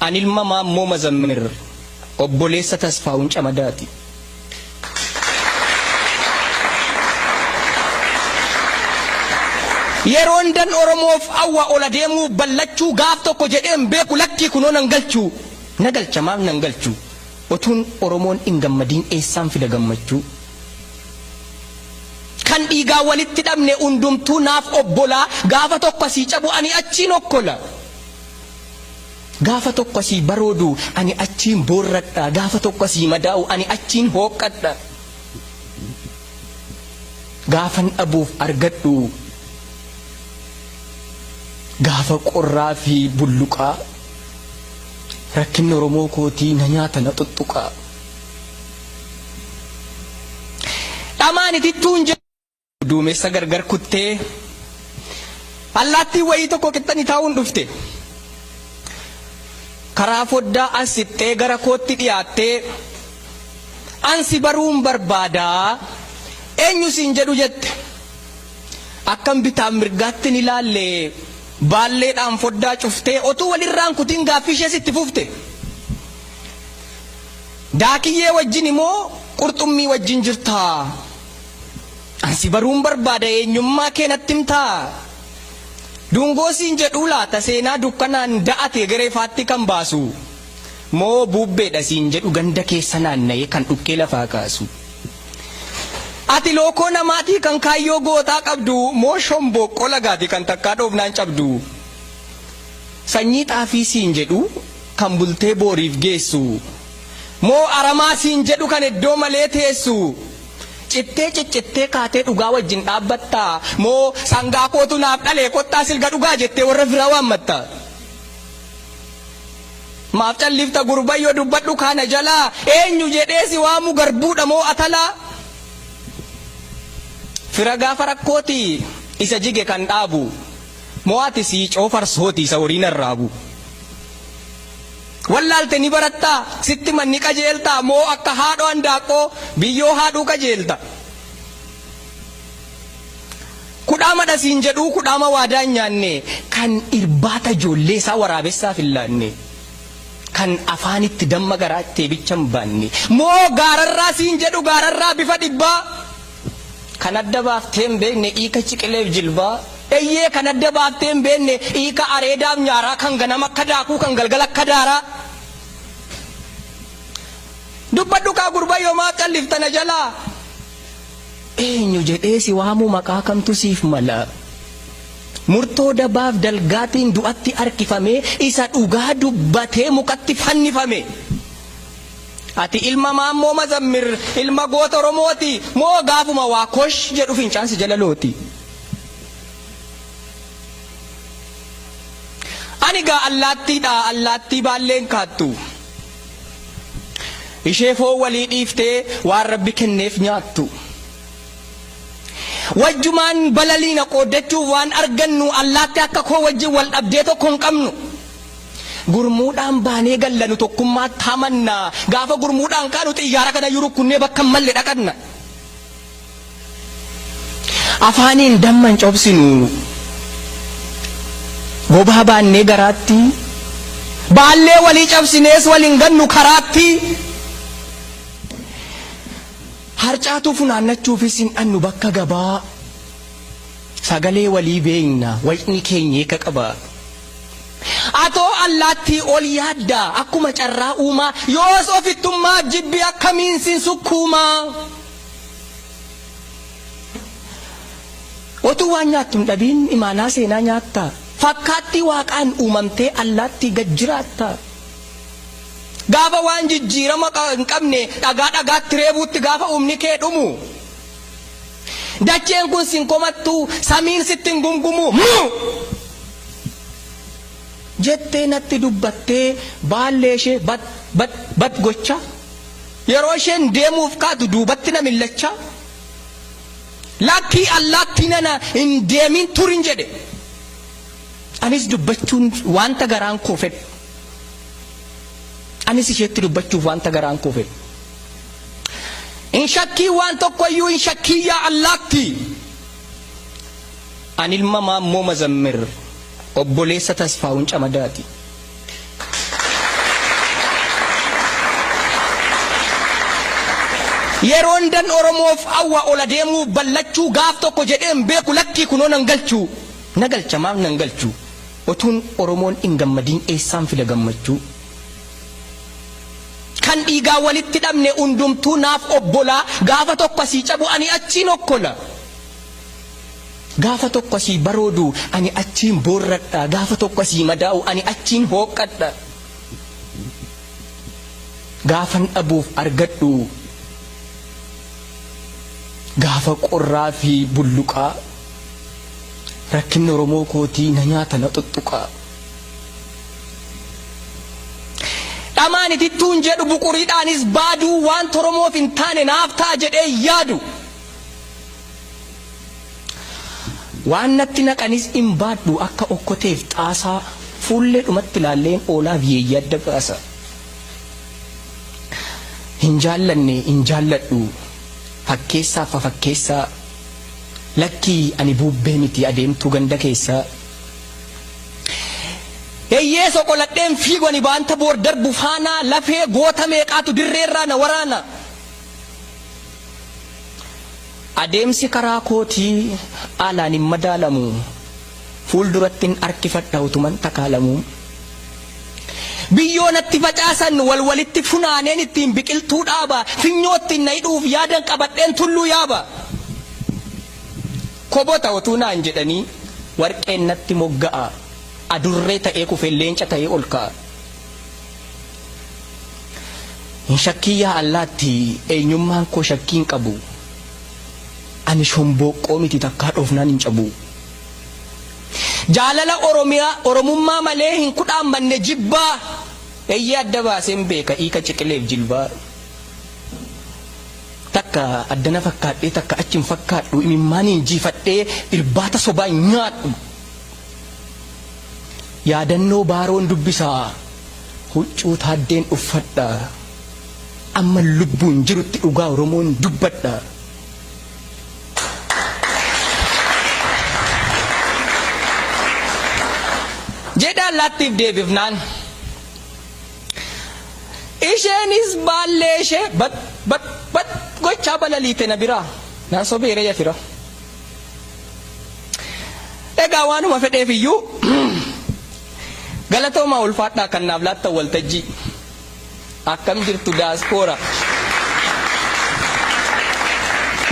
An ilma Maammoo Mazammir obboleessa Tasfaahun Camadaati. Yeroon dan Oromoof awwa ol adeemuuf ballachuu gaaf tokko jedhee hin beeku lakkii kunoo nan galchuu. Na galcha maaf nan galchu otuun Oromoon hin gammadiin eessaan fida gammachuu. Kan dhiigaan walitti dhabne hundumtuu naaf obbolaa gaafa tokko asii cabu ani achiin okkola. Gaafa tokko asii baroodu ani achiin boorradha gaafa tokko asii madaa'u ani achiin hooqqadha. Gaafan dhabuuf argadhu gaafa qorraa fi bulluqaa rakkinni Oromoo kootii na nyaata na xuxxuqaa. Dhamaan itittuun jedhu. Duumessa gargar kuttee allaattiin wayii tokko qixxani taa'uun dhufte. Karaa foddaa as siqxee gara kootti dhiyaattee an si baruun barbaadaa eenyu siin jedhu jette. Akkan bitaaf mirgaatti hin ilaalle baalleedhaan foddaa cuftee otuu walirraan kutin gaaffii ishees itti fufte. Daakiyyee wajjin moo qurxummii wajjin jirtaa? An si baruun barbaada eenyummaa kee natti himtaa? Dungoo siin jedhuu laata seenaa dukkanaan da'ate gara ifaatti kan baasu? Moo buubbeedha siin jedhu ganda keessa naanna'ee kan dhukkee lafaa kaasu? Ati lookoo namaatii kan kaayyoo gootaa qabdu moo shomboqqoo lagaati kan takkaa dhoofnaan cabdu? Sanyii xaafii siin jedhu kan bultee booriif geessu? Moo aramaa siin jedhu kan iddoo malee teessu? Cittee ciccittee kaatee dhugaa wajjin dhaabbattaa? Moo sangaa kootu naaf dhalee kottaa silga dhugaa jettee warra firaa waammatta? Maaf callifta gurbayyo dubbadhu kaa na jalaa eenyu jedhee si waamu garbuudha moo atalaa? Fira gaafa rakkooti isa jige kan dhaabu moo ati siicoo farsooti isa horiin arraabu? Wallaalte ni barattaa sitti man ni qajeeltaa moo akka haadhoo handaaqqoo biyyoo haadhuu kajeelta? Kudhaama dha siin jedhuu kudhaama waadaa hin nyaanne kan irbaata ijoollee isaa waraabessaaf hin laanne kan afaanitti damma garaatti eebicha hin baanne moo gaararraa siin jedhu gaararraa bifa dhibbaa kan adda baaftee hin beekne hiika ciqileef jilbaa eyyee kan adda baaftee hin beekne hiika areedaaf nyaaraa kan ganama akka daakuu kan galgala akka daaraa dubbadhu kaa gurbayyoo maaf callifta na jalaa Eenyu jedhee si waamuu maqaa kamtu siif mala? Murtoo dabaaf dalgaatiin du'atti harkifamee isa dhugaa dubbatee mukatti fannifame. Ati ilma Maammoo Mazammir ilma goota Oromooti moo gaafuma waa kosh jedhu fincaan si jala looti? Ani gaa allaattiidha allaattii baalleen kaattu. Ishee foon walii dhiiftee waan Rabbi kenneef nyaattu. Wajjumaan balaliina qooddachuuf waan argannu allaatti akka koo wajjin wal dhabdee tokko hin qabnu. Gurmuudhaan baanee galla nu tokkummaatti amanna. Gaafa gurmuudhaan kaanu xiyyaara kanayyuu rukkunnee bakka hin malle dhaqanna. Afaaniin damma hin cobsinu. Gobaa baannee garaatti. Baallee walii cabsinees wal hin gannu karaatti. Harcaatuu funaannachuufis hin dhannu bakka gabaa. Sagalee walii beekna wacni keenya hiika qaba. Atoo allaattii ol yaadda akkuma carraa uumaa yoos ofittummaaf jibbi akkamiin sin sukkuumaa. Otuu waan nyaattu hin dhabiin imaanaa seenaa nyaatta. Fakkaattii waaqaan uumamtee allaattii gad jiraatta. Gaafa waan jijjiirama hin qabne dhagaa dhagaatti reebuutti gaafa humni kee dhumu. Dacheen kun sin komattu samiin sitti hin gumgumu. Mu! Jettee natti dubbattee baallee ishee bat bat bat gocha. Yeroo isheen deemuuf kaatu duubatti na millachaa. Lakkii allaattii nana hin deemin turin jedhe. Anis dubbachuun wanta garaan koo fedhu. Anis isheetti dubbachuuf wanta garaan koo fedhu. Hin shakkii waan tokkoyyuu hin shakkii yaa allaattii. An ilma Maammoo Mazammir obboleessa Tasfaahun Camadaati. Yeroon dan Oromoof awwa ola deemuuf ballachuu gaaf tokko jedheen beeku lakkii kunoo nan galchuu. Na galcha maaf nan galchuu. Otuun Oromoon hin gammadiin eessaan fida gammachuu. Kan dhiigaa walitti dhabne hundumtuu naaf obbolaa gaafa tokko asii cabu ani achiin okkola. Gaafa tokko asii baroodu ani achiin boorradha gaafa tokko asii madaa'u ani achiin hooqqadha. Gaafan dhabuuf argadhu gaafa qorraa fi bulluqaa rakkinni Oromoo kootii na nyaata na xuxxuqaa. Dhamaan itittuun jedhu buquriidhaanis baaduu waan Oromoof hin taane naaf ta'a jedhee yaadu. Waan natti naqanis hin baadhu akka okkoteef xaasaa fuullee dhumatti ilaalleen oolaaf yeeyyii adda baasa. Hin jaallanne hin jaalladhu fakkeessaaf fafakkeessaa lakkii ani buubbee miti adeemtuu ganda keessaa. Eyyee soqoladheen fiigu ani baanta boor darbu faanaa lafee goota meeqaatu dirreerraa na waraana. Adeemsi karaa kootii alaan hin madaalamu fuuldurattin harkifadha utuman takaalamu. Biyyoo natti facaasan wal walitti funaaneen ittiin biqiltuu dhaaba finyoo ittiin na hidhuuf yaadan qabadheen tulluu yaaba. Kobota otuu naan jedhanii warqeen natti mogga'a adurree ta'ee kufeen leenca ta'ee ol ka'a. Hin shakkiin yaa allaatti eenyummaan koo shakkii hin qabu. Ani shombooqqoo miti takkaa dhoofnaan hin cabu. Jaalala Oromiyaa Oromummaa malee hin kudhaammanne jibbaa. Eeyyee adda baaseen beeka hiika ciqileef jilbaa. Takka addana fakkaadhee takka achi hin fakkaadhu imimmaaniin jiifadhee irbaata sobaa hin nyaadhu. Yaadannoo Baaroon dubbisa huccuu Taaddeen uffadha amman lubbuun jirutti dhugaa Oromoon dubbadha. Jedha allaattiif deebifnaan. Isheenis baallee ishee bat bat bat gochaa balaliite na biraa. Naan sobeera ya fira. Egaa waanuma fedheef iyyuu galatoomaa ulfaadhaa kan naaf laattan waltajjii. Akkam jirtu daaskoora.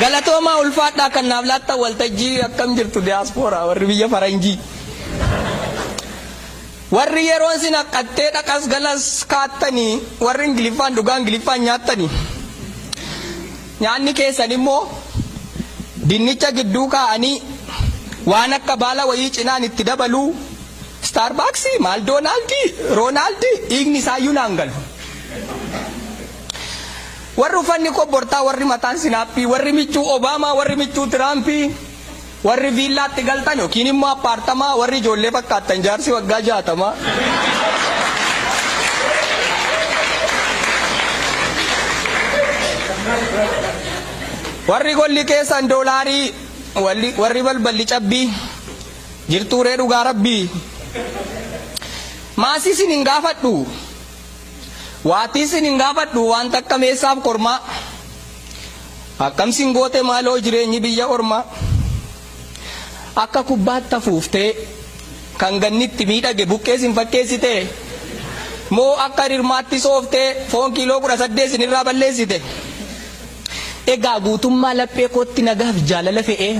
Galatoomaa ulfaadhaa kan naaf laattan waltajjii akkam jirtu diyaaspooraa warri biyya faranjii. Warri yeroon sin haqqattee dhaqas galas kaattanii warri Ingiliffaan dhugaa Ingiliffaan nyaattanii. Nyaanni keessan immoo dinnicha gidduu kaa'anii waan akka baala wayii cinaan itti dabaluu Starbucks Maaldoonaaldii Roonaaldii dhiigni isaayyuu naan galu. Warri uffanni kobbortaa warri mataan sinaappii warri michuu Obaamaa warri michuu Tiraampii warri viillaatti galtan yookiin immoo appaartamaa warri ijoollee fakkaattan jaarsi waggaa 60. Warri golli keessan doolaarii warri balballi cabbii jirtuuree dhugaa rabbii. Maasii isin hin gaafadhu. Waatii isin hin gaafadhu waan takka meessaaf kormaa. Akkam sin goote maaloo jireenyi biyya ormaa. Akka kubbaatti afuuftee kan ganni itti miidhage buqqee sin fakkeessite. Moo akka rirmaatti sooftee foon kiiloo 18 sinirraa balleessite. Egaa guutummaa laphee kootti nagaaf jaalala fe'ee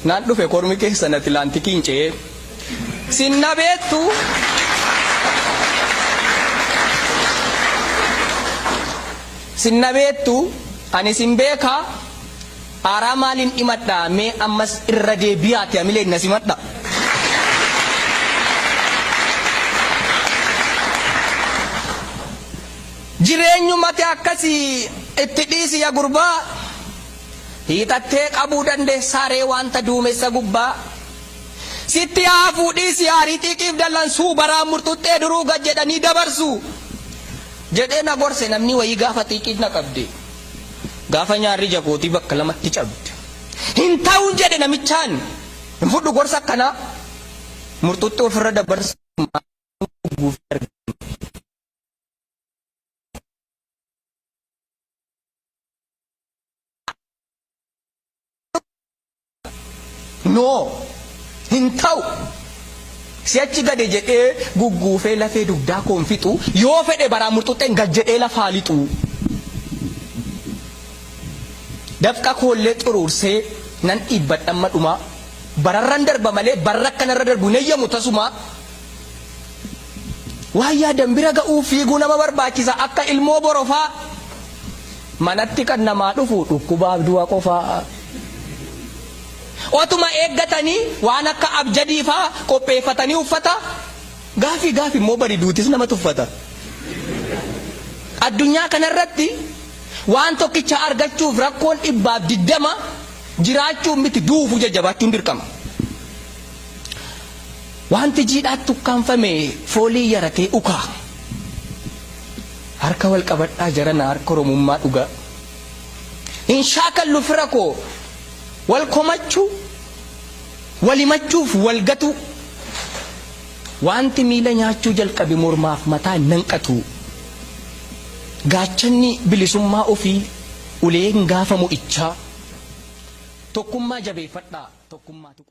naan dhufe kormi keessan Atilaantikiin ce'ee. Sin na beektu. Sin na beektu ani sin beeka aaraa maaliin dhimadha mee ammas irra deebi'aati hamileen na simadha. Jireenyumati akkasii itti dhiisi ya gurbaa hiixattee qabuu dandeessaa ree wanta duumessa gubbaa. Sitti haa hafuu dhiisi aarii xiiqiif dallansuu baraan murxuxxee duruu gad jedhanii dabarsu. Jedhee na gorse namni wayii gaafa xiiqiin na qabde. Gaafa nyaarri ija kootii bakka lamatti cabde. Hin ta'uun jedhe namichaan. Hin fudhu gorsa akkanaa. Murxuxxee ofirra dabarsu maal argama. Noo hin ta'u. Si'achi gade jedhee gugguufee lafee dugdaa koon fixu, yoo fedhe baraa murxuxxeen gad jedhee lafaa lixu. Dafqa koollee xuruursee nan dhiibbadha amma dhumaa. Bararran darba malee barra akkanarra darbu hin eeyyamu tasumaa. Waan yaadan bira ga'uu fiiguu nama barbaachisa akka ilmoo borofaa. Manatti kan namaa dhufu dhukkubaaf du'a qofaa. Otuma eeggatanii waan akka abjadii faa qopheeffatanii uffata, gaafii gaafi immoo bari duutis nama tuffata. Addunyaa kanarratti waan tokkicha argachuuf rakkoon 120 jiraachuun miti du'uufuu jajjabaachuun dirqama. Wanti jiidhaatti ukkaanfame foolii yaratee ukaa. Harka wal qabadhaa jarana harka Oromummaa dhugaa. Hin shaakallu fira koo wal komachuu, wal himachuuf wal gatuu. Wanti miila nyaachuu jalqabe mormaaf mataa hin nanqatu. Gaachanni bilisummaa ofii uleen gaafa mo'ichaa. Tokkummaa jabeeffadhaa tokkummaatu.